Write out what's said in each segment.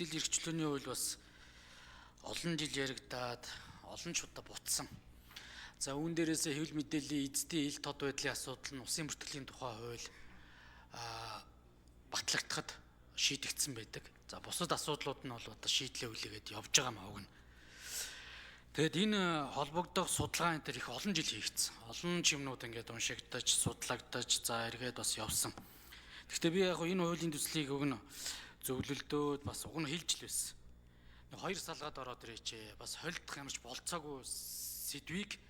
мэдээллийн эрх чөлөөний хууль бас олон жил яригдаад олон ч удаа бутсан. За үүн дээрээс хэвлэл мэдээллийн эзэдийн ил тод байдлын асуудал нь усын бүртгэлийн тухай хууль батлагдахад шийдэгдсэн байдаг. За бусад асуудлууд нь бол одоо шийдлээ хүлээгээд явж байгаа маа уг нь. Тэгээд энэ холбогдох судалгаа энэ төр их олон жил хийгдсэн. Олон ч юмнууд ингээд уншигдаж, судлагдаж, за эргээд бас явсан. Гэхдээ би яг энэ хуулийн төслийг уг нь зөвлөлдөөд бас уг нь хэлж л байсан. Нэг хоёр салгаад ороод ирээч. Бас холилдох ямарч болцоогүй сэдвийг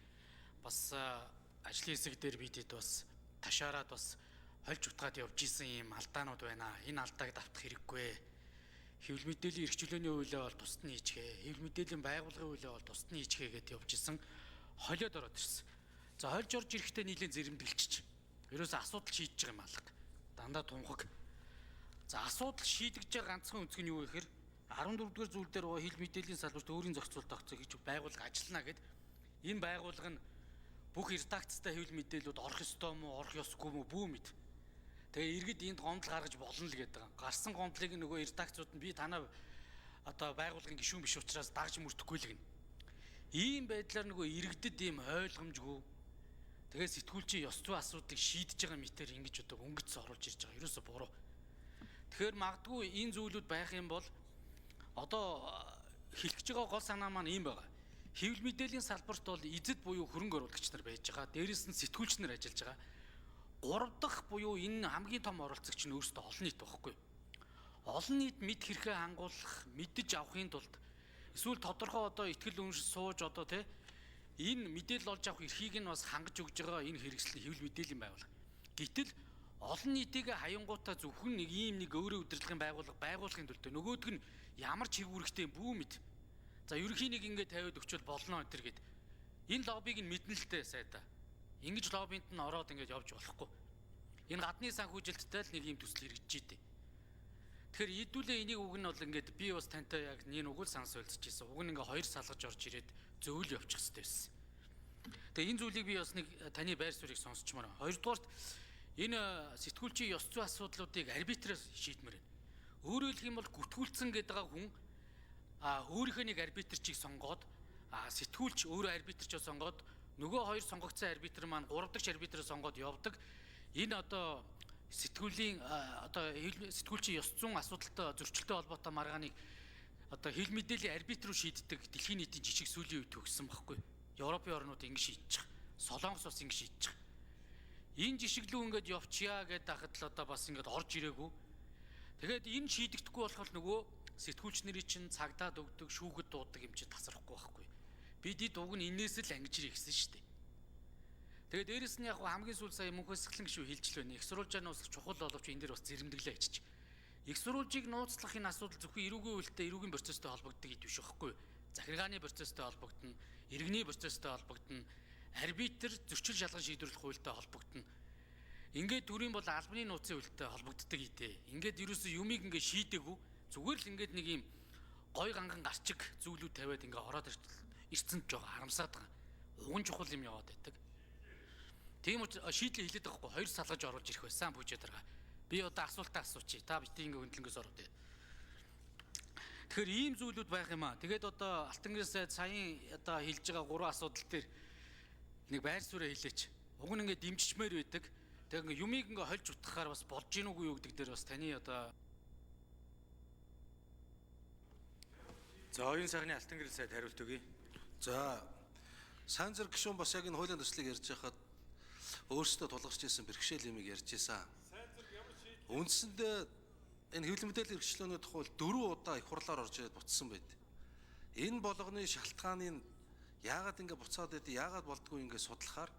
бас ажлын хэсэг дээр бидэд бас ташаарад бас хольж утгаад явж исэн юм алдаанууд байна. Энэ алдааг давтах хэрэггүй. Хэвлэл мэдээллийн эрх чөлөөний хуулиа бол тусад нь хийчихээ. Хэвлэл мэдээллийн байгууллагын хуулиа бол тусад нь хийчихээ гэдээ явж исэн. Холиод ороод ирсэн. За хольж орж ирэхдээ нийлэн зэрэмдэглэж. Ерөөсө асуудал шийдэж байгаа юм алга. Дандаа тунхаг. За асуудал шийдэгж байгаа ганцхан өнцөг нь юу вэ гэхээр 14 дугаар зүйл дээр хэвлэл мэдээллийн салбарт өөрийн зохицуулалт тогтцоо хийж байгууллага ажиллана гэд энэ байгууллага нь бүх редакцтай хэвлэл мэдээлүүд орох ёстой мó, орох ёсгүй мó бүү мэд. Тэгээ иргэд энд гомдол гаргаж болно л гэдэг. Гарсан гомдлыг нөгөө редакцууд нь би танаа одоо байгууллагын гишүүн биш учраас дагж мөрдөхгүй л гэнэ. Ийм байдлаар нөгөө иргэдэд ийм ойлгомжгүй. Тэгээ сэтгүүлчийн ёс зүйн асуудлыг шийдэж байгаа мэтэр ингэж одоо өнгөц оруулж ирж байгаа. Ерөөсө буруу. Тэгэхээр магадгүй энэ зүйлүүд байх юм бол одоо хэлэх гэж байгаа гол санаа маань ийм байгаа. Хэвлэл мэдээллийн салбарт бол эзэд буюу хөрөнгө оруулагч нар байж байгаа. Дээрээс нь сэтгүүлч нар ажиллаж байгаа. Гурав дахь буюу энэ хамгийн том оролцогч нь өөрсдөө олон нийт байхгүй. Олон нийт мэд хэрхээ хангуулах, мэдэж авахын тулд эсвэл тодорхой одоо ихтгэл үнэмшил сууж одоо тий энэ мэдээлэл олж авах эрхийг нь бас хангаж өгж байгаа энэ хэрэгсэл хэвлэл мэдээллийн байгууллага. Гэтэл олон нийтийг хаянгуудаа зөвхөн нэг ийм нэг өөрийн удирдлагын байгууллага байгуулахын төлөө нөгөөдг нь ямар ч хэв үүрэгтэй бүү мэд. За ерөнхийн нэг ингээд тавиад өгчвөл болно энэ төр гэд. Энэ лоббиг нь мэднэ л дээ сайда. Ингэж лоббинд нь ороод ингээд явж болохгүй. Энэ гадны санхүүжилттэй л нэг ийм төсөл хэрэгжиж идэв. Тэгэхээр ийдүүлээ энийг уг нь бол ингээд би бас тантай яг нэг үг л санал солилцож ирсэн. Уг нь ингээд хоёр салгаж орж ирээд зөвл явчих хэрэгтэй байсан. Тэгээ энэ зүйлийг би бас нэг таны байр суурийг сонсчмоор. Хоёрдугаарт энэ сэтгүүлчийн ёс зүйн асуудлуудыг арбитрээс шийдмээр байна. Өөрөөр хэлэх юм бол гүтгүүлсэн гэдэг байгаа хүн өөрийнхөө нэг арбитрчийг сонгоод сэтгүүлч өөрөө арбитрчоо сонгоод нөгөө хоёр сонгогдсон арбитр маань гурав дахь арбитрээ сонгоод явдаг. Энэ одоо сэтгүүлийн одоо сэтгүүлчийн ёс зүйн асуудалтай зөрчилтэй холбоотой маргааныг одоо хэвлэл мэдээллийн арбитр руу шийддэг дэлхийн нийтийн жишг сүүлийн үед төгссөн байхгүй. Европын орнууд ингэ шийдчих. Солонгос бас ингэ шийдчих. Энэ жишг лүү ингээд явчаа гэдээ ахад л одоо бас ингээд орж ирээгүй. Тэгээд энэ шийдэгдэхгүй болохоор нөгөө сэтгүүлч нарын чинь цагдаад өгдөг, шүүхэд дуудаг юм чи тасрахгүй байхгүй. Бид уг нь энээс л ангиж ирэх гэсэн шүү дээ. Тэгээд дээрэс нь яг хамгийн сүүл сая мөнхөсглэн гişүү хэлж л байна. Их сурвалжаа нууцлах чухал боловч энэ дэр бас зэрэмдэглээ ичиж. Их сурвалжийг нууцлах энэ асуудал зөвхөн эрүүгийн хуультай, эрүүгийн процесстой холбогддог гэдэг биш байхгүй. Захиргааны процесстой холбогдно, иргэний процесстой холбогдно, арбитр зөрчил шалган шийдвэрлэх хуультай холбогдно. Ингээд төрийн бол албаны нууцын хуультай холбогддог идэ. Ингээд ерөөсөө юмыг ингээд шийдээгүй зүгээр л ингээд нэг юм гой ганган гарчиг зүйлүүд тавиад ингээд ороод ирсэн ч жоо харамсаад байгаа. Уган чухал юм яваад байдаг. Тийм учраас шийдлээ хэлээд байгаа хгүй хоёр салгаж оруулж ирэх байсан бүжээд байгаа. Би одоо асуултаа асуучих. Та битгий ингээ хөндлөнгөөс ороод. Тэгэхээр ийм зүйлүүд байх юм аа. Тэгээд одоо Алтан гэрээ сайд саяын одоо хэлж байгаа гурван асуудал дээр нэг байр сууриа хэлээч. Уг нь ингээ дэмжичмээр байдаг. Тэгээ ингээ юмыг ингээ хольж утгахаар бас болж гин үгүй юу гэдэг дээр бас таны одоо За оюун сайхны Алтан гэрэл сайд хариулт өгье. За сайн зэрэг гишүүн бас яг энэ хуулийн төслийг ярьж байхад өөрсдөө тулгарч ирсэн бэрхшээл юмыг ярьж байсан. Үндсэндээ энэ хэвлэл мэдээллийн эрхчлөөний тухай 4 удаа их хурлаар орж ирээд буцсан байд. Энэ болгоны шалтгааныг яагаад ингэ буцаад байд, яагаад болдгоо ингэ судлахаар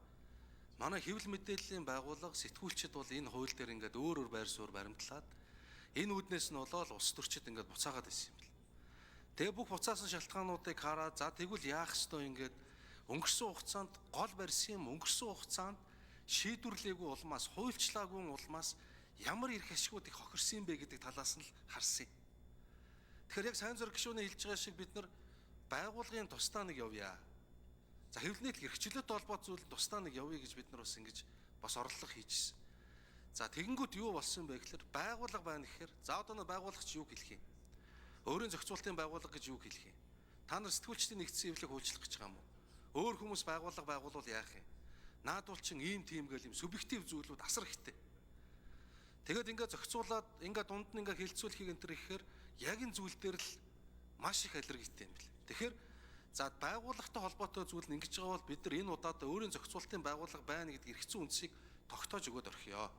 манай хэвлэл мэдээллийн байгууллага сэтгүүлчид бол энэ хууль дээр ингээд өөр өөр байр суурь баримтлаад энэ үүднээс нь болоод улс төрчид ингээд буцаагаад байсан юм бэл. Тэгээ бүх буцаасан шалтгаануудыг хараад за тэгвэл яах ёстой ингээд өнгөрсөн хугацаанд гол барьсан юм өнгөрсөн хугацаанд шийдвэрлээгүй улмаас хуульчлаагүй улмаас ямар эрх ашигуд их хохирсон юм бэ гэдэг талаас нь л харсан юм. Тэгэхээр яг сайн зэрэг гишүүний хэлж байгаа шиг бид нар байгуулгын тусдаа нэг явъя. За хэвлэл нийтлэл эрхчлөлтөй холбоотой зүйл тусдаа нэг явъя гэж бид нар бас ингэж бас орлого хийжсэн. За тэгэнгүүт юу болсон бэ гэхээр байгууллага байна гэхээр за одоо нэг байгууллагч юу хэлэх юм? Өөрийн зохицуултын байгууллага гэж юу хэлэх юм? Та нар сэтгүүлчдийн нэгдсэн эвлэг хуульчлах гэж байгаа юм уу? Өөр хүмүүс байгууллага байгуулвал яах юм? Наадвал чин ийм тийм гэл юм субъектив зүйлүүд асар ихтэй. Тэгээд ингээ зохицуулаад ингээ дунд нь ингээ хилцүүлэхийг энэ төр ихээр яг энэ зүйл дээр л маш их аллергитэй юм бэл. Тэгэхээр за байгууллагатай холбоотой зүйл нь ингэж байгаа бол бид нар энэ удаад өөрийн зохицуултын байгууллага байна гэдэг эргэцэн үндсийг тогтоож өгөөд орхиё.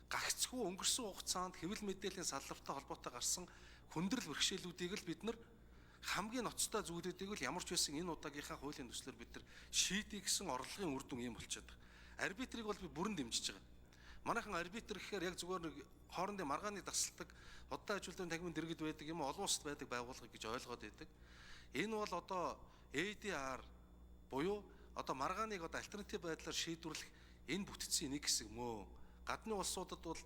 Гагцхүү өнгөрсөн хугацаанд хэвлэл мэдээллийн салбартай холбоотой гарсан хүндрэл бэрхшээлүүдийг л бид нар хамгийн ноцтой зүйлүүдийг л ямар ч байсан энэ удаагийнхаа хуулийн төслөөр бид нар шийдье гэсэн орлогын үр дүн юм болчиход байгаа. Арбитрийг бол би бүрэн дэмжиж байгаа. Манайхан арбитр гэхээр яг зүгээр нэг хоорондын маргааны дасалдаг удаан ажилтны танхимын дэргэд байдаг юм олон улсад байдаг байгууллага гэж ойлгоод байдаг. Энэ бол одоо ADR буюу одоо маргааныг одоо альтернатив байдлаар шийдвэрлэх энэ бүтцийн нэг хэсэг мөө. Гадны улсуудад бол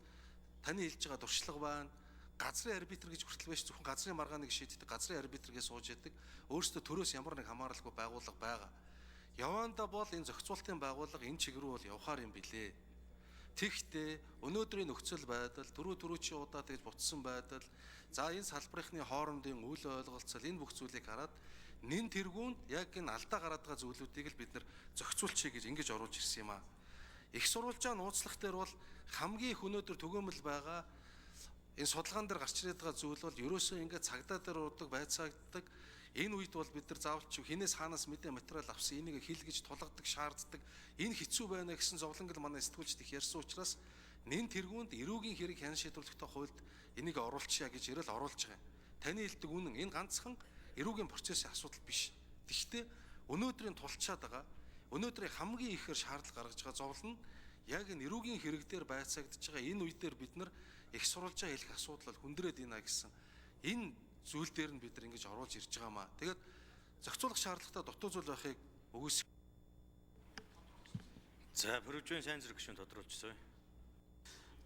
таны хэлж байгаа туршлага байна. Газрын арбитр гэж хүртэл байж зөвхөн газрын маргааныг шийддэг, газрын арбитр гэж сууж яадаг. Өөрөөсөө төрөөс ямар нэг хамааралгүй байгууллага байгаа. Яванда бол энэ зохицуултын байгууллага энэ чиг рүү бол явхаар юм билээ. Тэгэхдээ өнөөдрийн нөхцөл байдал түрүүчийн удаа тэгж бутсан байдал за энэ салбарынхны хоорондын үл ойлголцол энэ бүх зүйлийг хараад нэн тэргуунд яг энэ алдаа гараад байгаа зүйлүүдийг л бид нар зохицуулчихъя гэж ингэж оруулж ирсэн юм аа. Их сурвалжаа нууцлах дээр бол хамгийн их өнөөдөр түгээмэл байгаа энэ судалгаан дээр гарч ирээд байгаа зүйл бол ерөөсөө ингээд цагдаа дээр урдаг байцаагддаг. Энэ үед бол бид нар заавал ч хинээс хаанаас мэдээ материал авсан энийг хэл гэж тулгадаг, шаарддаг. Энэ хэцүү байна гэсэн зовлонг л манай сэтгүүлчд их ярьсан учраас нэн тэргуунд эрүүгийн хэрэг хян шийдвэрлэхтэй хуульд энийг оруулчихъя гэж ирэл оруулж байгаа юм. Таны хэлдэг үнэн энэ ганцхан эрүүгийн процессын асуудал биш. Тэгэхдээ өнөөдрийн тулчаад байгаа өнөөдрийн хамгийн ихээр шаардлага гаргаж байгаа зовлон нь яг энэ эрүүгийн хэрэг дээр байцаагдж байгаа энэ үе дээр бид нар их сурвалжаа хэлэх асуудал бол хүндрээд байна гэсэн энэ зүйл дээр нь бид нар ингэж оруулж ирж байгаа маа. Тэгээд зохицуулах шаардлагатай дутуу зүйл байхыг үгүйсэх. За Пүрэвжийн сайн зэрэг гишүүн тодруулж зөө.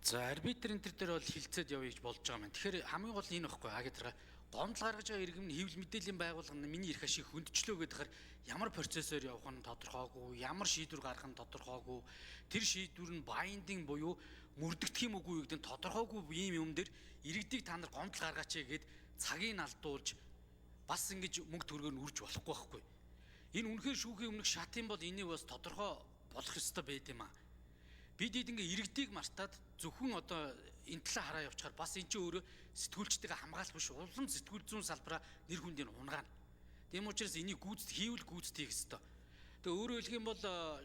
За арбитр энэ төр дээр бол хилцээд явъя гэж болж байгаа юм. Тэгэхээр хамгийн гол нь энэ баггүй. А гэдэг гомдол гаргаж байгаа иргэм нь хэвлэл мэдээллийн байгууллага нь миний эрх ашиг хөндлөчлөө гэхээр ямар процессор явах нь тодорхойгүй, ямар шийдвэр гаргах нь тодорхойгүй, тэр шийдвэр нь binding буюу мөрдөгдөх юм үгүй юу гэдэг нь тодорхойгүй ийм юм дээр иргэдийг та нар гомдол гаргаач гэгээд цагийг алдуулж бас ингэж мөнгө төгрөгөөр нь үрж болохгүй байхгүй. Энэ үнэхээр шүүхийн өмнөх шат юм бол энийг бас тодорхой болох ёстой байд юм аа. Бид ингээ иргэдийг мартаад зөвхөн одоо энэ талаа хараа явчихаар бас эн чинь өөрөө сэтгүүлчтэйгээ хамгаалах биш улам сэтгүүл зүйн салбараа нэр хүндийг унгаана. Тийм учраас энийг гүйцэд хийвэл гүйцэд хийх ёстой. Тэгээ өөрөөр хэлэх юм бол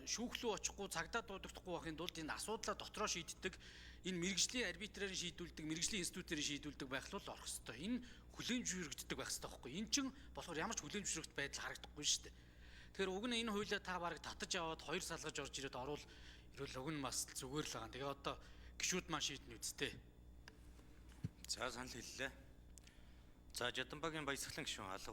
шүүх рүү очихгүй цагдаа дуудагдахгүй байхын тулд энэ асуудлаа дотроо шийддэг энэ мэрэгжлийн арбитраар шийдүүлдэг, мэрэгжлийн институтээр шийдүүлдэг байх л орох ёстой. Энэ хүлээн зөвшөөрөгддөг байх ёстой байхгүй. Энэ чинь болохоор ямар ч хүлээн зөвшөөрөгд байдал харагдахгүй шүү дээ. Тэгэхээр уг нь энэ хуулиа та бараг татаж аваад хоёр салгаж орж ирээд оруул ирвэл уг нь бас зүгээр л байгаа. Тэгээ одоо гişүүд маань шийднэ үсттэй. За санал хэллээ. За Жаданбагийн баясгалан гишүүн алга